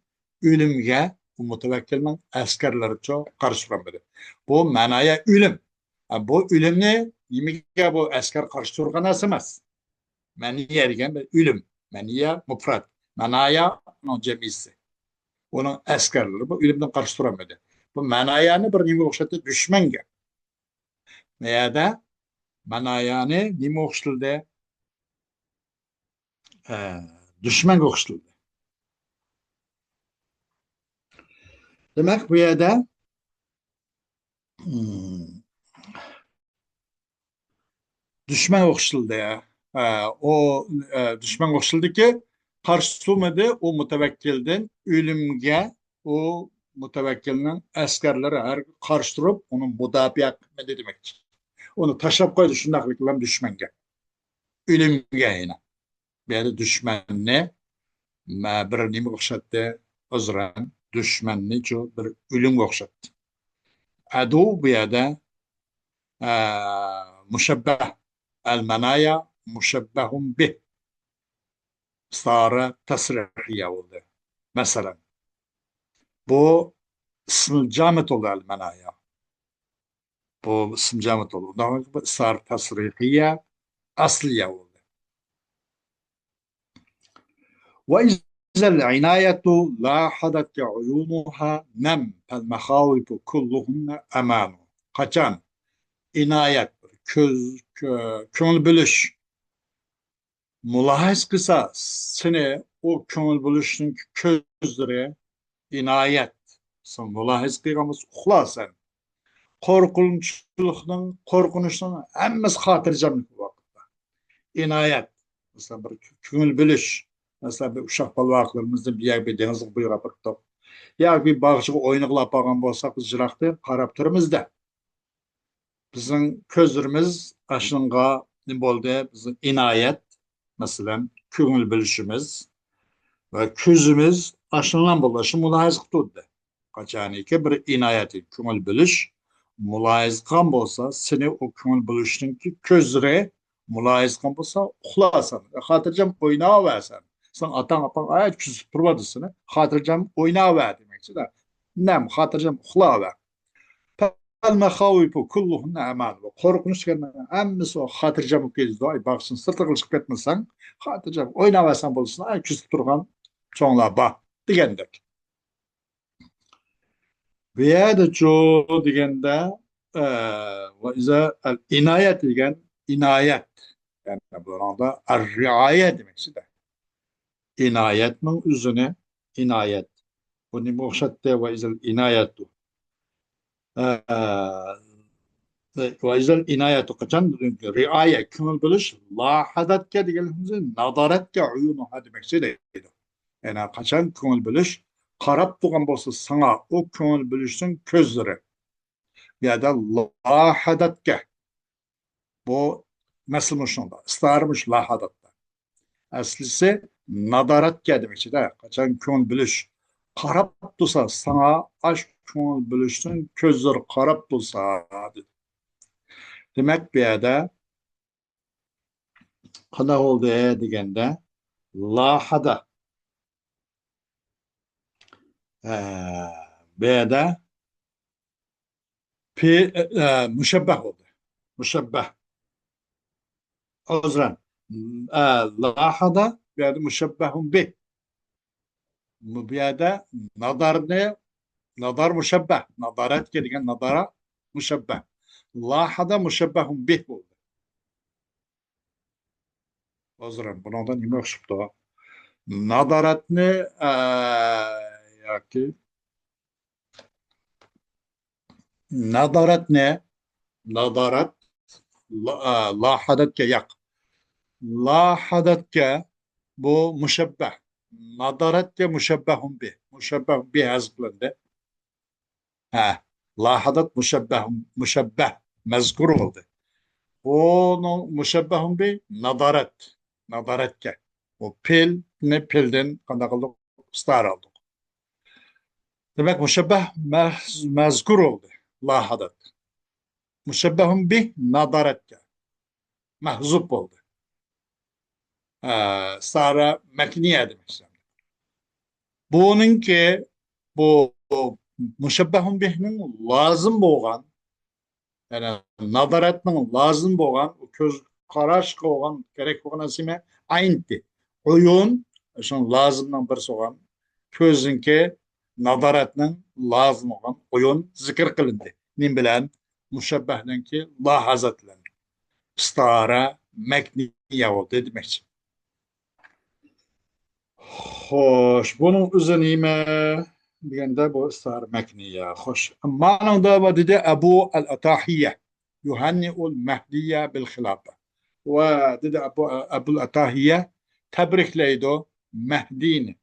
ئۆلۈمگە، ئۇ مۇتەۋەككىلنىڭ ئەسكەرلىرىچۇ قارشى تۇرالمىدى. بۇ مەنايا ئۆلۈم. ھە، بۇ ئۆلۈمنى نېمىگە بۇ ئەسكەر قارشى تۇرغان نەرسە ئەمەس. مەنىيە دېگەن بىر ئۆلۈم. مەنىيە مۇپرات. مەنايا ئۇنىڭ جەمئىيسى. ئۇنىڭ ئەسكەرلىرى بۇ ئۆلۈمدىن قارشى تۇرالمىدى. بۇ مەنايانى بىر نېمىگە ئوخشاتتى؟ دۈشمەنگە. بۇ يەردە مەنايانى نېمىگە ئوخشىتىلدى؟ ئە، دۈشمەنگە ئوخشىتىلدى. دېمەك، بۇ يەردە، مم، دۈشمەنگە ئوخشىتىلدى. ئە، ئۇ، ئە، دۈشمەنگە ئوخشىتىلدىكى، قارشى تۇرمىدى، ئۇ مۇتەۋەككىلدىن ئۆلۈمگە، ئۇ مۇتەۋەككىلنىڭ ئەسكەرلىرى ھەر قارشى تۇرۇپ، ئۇنى مۇداپىئە قىلمىدى دېمەكچى. ئۇنى تاشلاپ قويدى شۇنداقلىق بىلەن دۈشمەنگە. ئۆلۈمگە يەنە. بۇ يەردە دۈشمەننى، مە-، بىر نېمىگە ئوخشاتتى؟ ئۆزرەن، دۈشمەننىچۇ بىر ئۆلۈمگە ئوخشاتتى. ئەدۇ بۇ يەردە، ئە، مۇشەببەھ، ئەل مەنايا مۇشەببەھۇن بىھ. ئىستىئارە تەسرىھىيە بولدى. مەسىلەن، بۇ ئىسمىل جامىد بولدى، ئەل مەنايا. بۇ ئىسمىل جامىد بولدى. ئۇنداق بۇ ئىستىئارە تەسرىھىيە ئەسلىيە بولدى. وإذا العناية لاحدتك عيونها نم فالمخاوف كلهن أمان. قاچان ئىنايەت، كۆز، كۆ-، كۆڭۈل بۆلۈش مۇلاھىزە قىلسا سېنى، ئۇ كۆڭۈل بۆلۈشنىڭ كۆزلىرى، ئىنايەت، سەن مۇلاھىزە قىلغان بولسا، ئۇخلارسەن. قورقۇنچلۇقنىڭ، قورقۇنچنىڭ ھەممىسى خاتىرجەملىك بۇ ۋاقىتتا. ئىنايەت، مەسىلەن، بىر كۆڭۈل بۆلۈش. مەسىلەن، بىر ئۇششاق بالىۋاقلىرىمىزنى بىر يەرگە، بىر دېڭىزغا، بۇ يەرگە ئاپىرىپ، ياكى باغچىغا ئوينىغىلى ئاپارغان بولساق، بىز يىراقتىن قاراپ تۇرىمىز-دە. بىزنىڭ كۆزلىرىمىز ئاشۇنىڭغا نېمە بولدى؟ بىزنىڭ ئىنايەت، مەسىلەن، كۆڭۈل بۆلۈشىمىز ۋە كۆزىمىز ئاشۇنىڭ بولۇشىنى مۇلاھىزە قىلىپ تۇردى. قاچانكى بىر ئىنايەت، كۆڭۈل بۆلۈش مۇلاھىزە قىلغان بولسا، سېنى ئۇ كۆڭۈل بۆلۈشنىڭكى كۆزلىرى مۇلاھىزە قىلغان بولسا، ئۇخلارسەن، خاتىرجەم ئويناۋەرسەن. سېنىڭ ئاتاڭ، ئاپاڭ ئايات كۆزىتىپ تۇرۇۋاتىدۇ سېنى، خاتىرجەم ئويناۋەر دېمەكچىدە. نەم، خاتىرجەم ئۇخلاۋەر. فالمخاوف كلهن أمان. قورقۇنچ دېگەننىڭ ھەممىسى ئۇ خاتىرجەم بولۇپ كېتىدۇ. ئاي، باغچىنىڭ سىرتىغا چىقىپ كەتمىسەڭ، خاتىرجەم ئويناۋەرسەڭ بولسۇن، ئاي، كۆزىتىپ تۇرغان چوڭلار بار دېگەندەك. بۇ يەردىچۇ دېگەندە، ئە، ۋە ئىزا ئەل ئىنايەت دېگەن ئىنايەت. يەنى بۇنىڭدا ئەر رىئايە دېمەكچىدە. ئىنايەتنىڭ ئۆزىنى ئىنايەت. بۇ نېمىگە ئوخشاتتى؟ ۋە ئىزىل ئىنايەتۇ. ئە، ۋە ئىزىل ئىنايەتۇ قاچان؟ رىئايە، كۆڭۈل بۆلۈش، لاھەدەتكە دېگەنلىكىمىز نادارەتكە ئۇيۇنۇها دېمەكچى دەيدۇ. يەنى قاچان كۆڭۈل بۆلۈش، قاراپ تۇرغان بولسا ساڭا، ئۇ كۆڭۈل بۆلۈشنىڭ كۆزلىرى. بۇ يەردە لاھەدەتكە. بۇ مەسىلە مۇشۇنىڭدا. ئىستىئارە مۇشۇ لاھەدەتتە. ئەسلىسى نادارەتكە دېمەكچىدە. قاچان كۆڭۈل بۆلۈش قاراپ تۇرسا ساڭا، ئاش كۆڭۈل بۆلۈشنىڭ كۆزلىرى قاراپ تۇرسا، دېدى. دېمەك، بۇ يەردە قانداق بولدى دېگەندە، لاھەدە. ئە، بۇ يەردە پې-، ئە، مۇشەببەھ بولدى. مۇشەببەھ. ئۆزرەن. ئە، لاھەدە، بۇ يەردە مۇشەببەھۇن بىھ. بۇ يەردە نادارنى، نادار مۇشەببەھ. نادارەتكە دېگەن نادارە مۇشەببەھ. لاھەدە مۇشەببەھۇن بىھ بولدى. ئۆزرەن، بۇنىڭدا نېمە ئوخشىپتۇ؟ نادارەتنى، ئە، ياكى نادارەتنى، نادارەت، لا-، ئە، لاھەدەتكە ياق. لاھەدەتكە بۇ مۇشەببەھ. نادارەتكە مۇشەببەھۇن بىھ. مۇشەببەھۇن بىھ ھەزىپلەندى. ھە، لاھەدەت مۇشەببەھ، مۇشەببەھ، مەزكۇر بولدى. بۇنىڭ مۇشەببەھۇن بىھ نادارەت، نادارەتكە. بۇ پېئىلنى پېئىلدىن قانداق قىلدۇق؟ ئىستىئارە ئالدۇق. دېمەك، مۇشەببەھ مەز-، مەزكۇر بولدى، لاھەدەت. مۇشەببەھۇن بىھ نادارەتكە مەھزۇپ بولدى. ئە، ئىستىئارە مەكنىيە دېمەك. بۇنىڭكى، بۇ مۇشەببەھۇن بىھنىڭ لازىم بولغان، يەنى نادارەتنىڭ لازىم بولغان، كۆز قاراشقا بولغان، كېرەك بولغان نەرسە نېمە؟ ئەينتى. ئۇيۇن، شۇنىڭ لازىمنىڭ بىرسى بولغان كۆزنىڭكى نازارەتنىڭ لازىم بولغان ئويۇن زىكىر قىلىندى. نېمە بىلەن؟ مۇشەببەھنىڭكى لاھازات بىلەن. ئىستىئارە مەكنىيە بولدى دېمەكچى. خوش، بۇنىڭ ئۆزى نېمە دېگەندە، بۇ ئىستىئارە مەكنىيە. خوش، مانىڭدا دېدى ئەبۇ ئەل ئاتاھىيە، يۇھەننىئۇل مەھدىيە بىل خىلاپە. ۋە دېدى ئەبۇ، ئەبۇل ئاتاھىيە تەبرىكلەيدۇ مەھدىنى.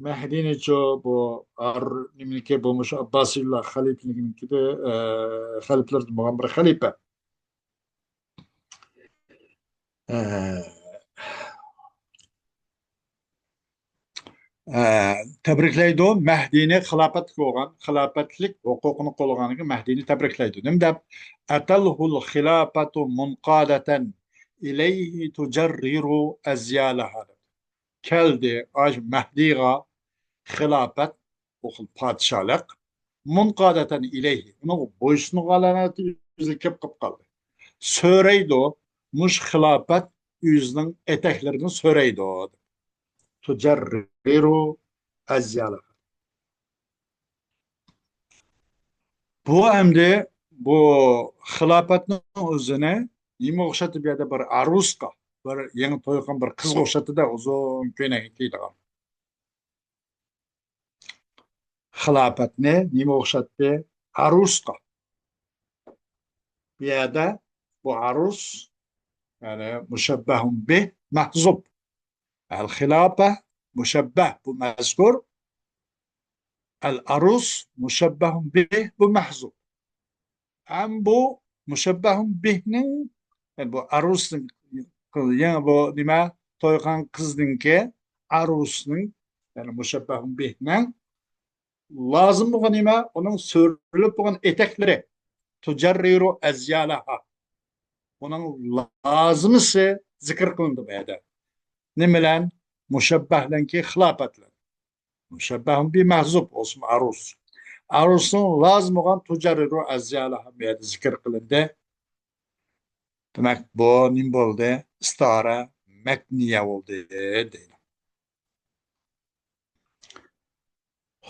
مەھدىنىچۇ بۇ ئار-، نېمىنىكى، بۇ مۇشۇ ئابباسىيلار خەلىپىنىڭكىدە، ئە، خەلىپىلەردىن بولغان بىر خەلىپە. ئە، ئە، تەبرىكلەيدۇ مەھدىنى، خىلاپەتلىك بولغان، خىلاپەتلىك ھوقۇقىنى قوللىغانلىقى مەھدىنى تەبرىكلەيدۇ. نېمە دەپ؟ «ئەتەلھۇل خىلاپەتۇ مۇنقادەتەن ئىلەيھى تۇجەررىرۇ ئەزيالەھا» دەپ. كەلدى ئاشۇ مەھدىغا خىلاپەت، ئۇ خىل پادىشاھلىق، مۇنقادەتەن ئىلەيھى، ئۇنىڭغا بويسۇنغانلارنىڭ ئۆزىگە كېلىپ قالدى. سۆرەيدۇ، مۇشۇ خىلاپەت ئۆزىنىڭ ئېتەكلىرىدىن سۆرەيدۇ. تۇجەررىرۇ ئەزيالەھا. بۇ ئەمدى بۇ خىلاپەتنىڭ ئۆزىنى نېمە ئوخشاتتى؟ بۇ يەردە بىر ئارۇسقا، بىر يېڭى توي قىلغان بىر قىزغا ئوخشاتتى-دە، ئۇزۇن كۆينەكنى كىيىدىغان. خىلاپەتنى نېمە ئوخشاتتى؟ ئارۇسقا. بۇ يەردە بۇ ئارۇس، يەنى مۇشەببەھۇن بىھ مەھزۇب. ئەل خىلاپە مۇشەببەھ، بۇ مەزكۇر. ئەل ئارۇس مۇشەببەھۇن بىھ، بۇ مەھزۇب. ھەم بۇ مۇشەببەھۇن بىھنىڭ، يەنى بۇ ئارۇسنىڭ، يەنى بۇ نېمە، توي قىلغان قىزنىڭكى، ئارۇسنىڭ، يەنى مۇشەببەھۇن بىھنىڭ لازىم بولغان نېمە؟ ئۇنىڭ سۆرىلىپ بولغان ئېتەكلىرى. تۇجەررىرۇ ئەزيالەھا. ئۇنىڭ لازىمىسى زىكىر قىلىندى بۇ يەردە. نېمە بىلەن؟ مۇشەببەھنىڭكى خىلاپەت بىلەن. مۇشەببەھۇن بىھ مەھزۇب، ئوسمۇ ئارۇس. ئارۇسنىڭ لازىم بولغان تۇجەررىرۇ ئەزيالەھا بۇ يەردە زىكىر قىلىندى. دېمەك، بۇ نېمە بولدى؟ ئىستىئارە مەكنىيە بولدى دەيدۇ.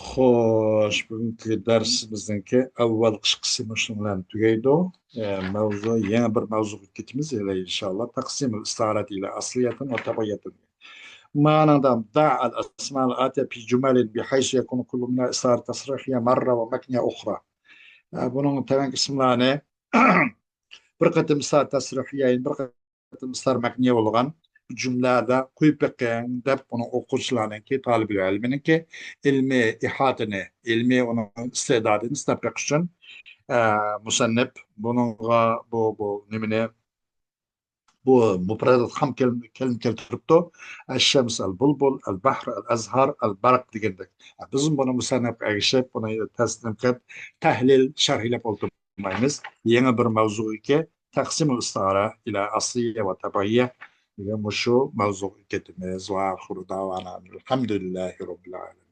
خوش، بۈگۈنكى دەرسىمىزنىڭكى ئەۋۋەل قىسقىسى مۇشۇنىڭ بىلەن تۈگەيدۇ. ئە، مەۋزۇ، يېڭى بىر مەۋزۇغا كېتىمىز، ھېلى ئىنشاللا. تەقسىمۇل ئىستىئارەتى ئىلە ئەسلىيەتىن ۋە تەبىئىيەتىن. مانىڭدا دەئەل ئەسمائەل ئاتىيە فى جۇمەلىن بىھەيسۇ يەكۇنۇ كۇللۇ مىنەل ئىستىئارە تەسرىھىيە مەررە ۋە مەكنىيە ئۇخرا. ئە، بۇنىڭ تەۋەنكى ئىسىملارنى بىر قېتىم ئىستىئارە تەسرىھىيە، بىر قېتىم ئىستىئارە مەكنىيە بولغان جۈملىلەردە قويۇپ بېقىڭ دەپ، ئۇنىڭ ئوقۇغۇچىلارنىڭكى، تالىبىل ئىلمىنىڭكى ئىلمىي ئىھاتىنى، ئىلمىي ئۇنىڭ ئىستىدادىنى سىناپ بېقىش ئۈچۈن، ئە، مۇسەننىپ بۇنىڭغا بۇ، بۇ نېمىنى، بۇ مۇپرەدات خام كەلىمە، كەلىمە كەلتۈرۈپتۇ. ئەششەمس، ئەل بۇلبۇل، ئەل بەھر، ئەل ئەزھار، ئەل بەرق دېگەندەك. بىزمۇ بۇنى مۇسەننەپقە ئەگىشىپ، بۇنى تەسلىم قىلىپ، تەھلىل، شەرھلەپ ئولتۇرمايمىز. يېڭى بىر مەۋزۇغا، تەقسىمۇل ئىستىئارە ئىلە ئەسلىيە ۋە تەبىئىيە دېگەن مۇشۇ مەۋزۇغا كېتىمىز. ۋە ئاخىرۇ داۋانا ئەلھەمدۇلىللاھى رەببىل ئالەمىن.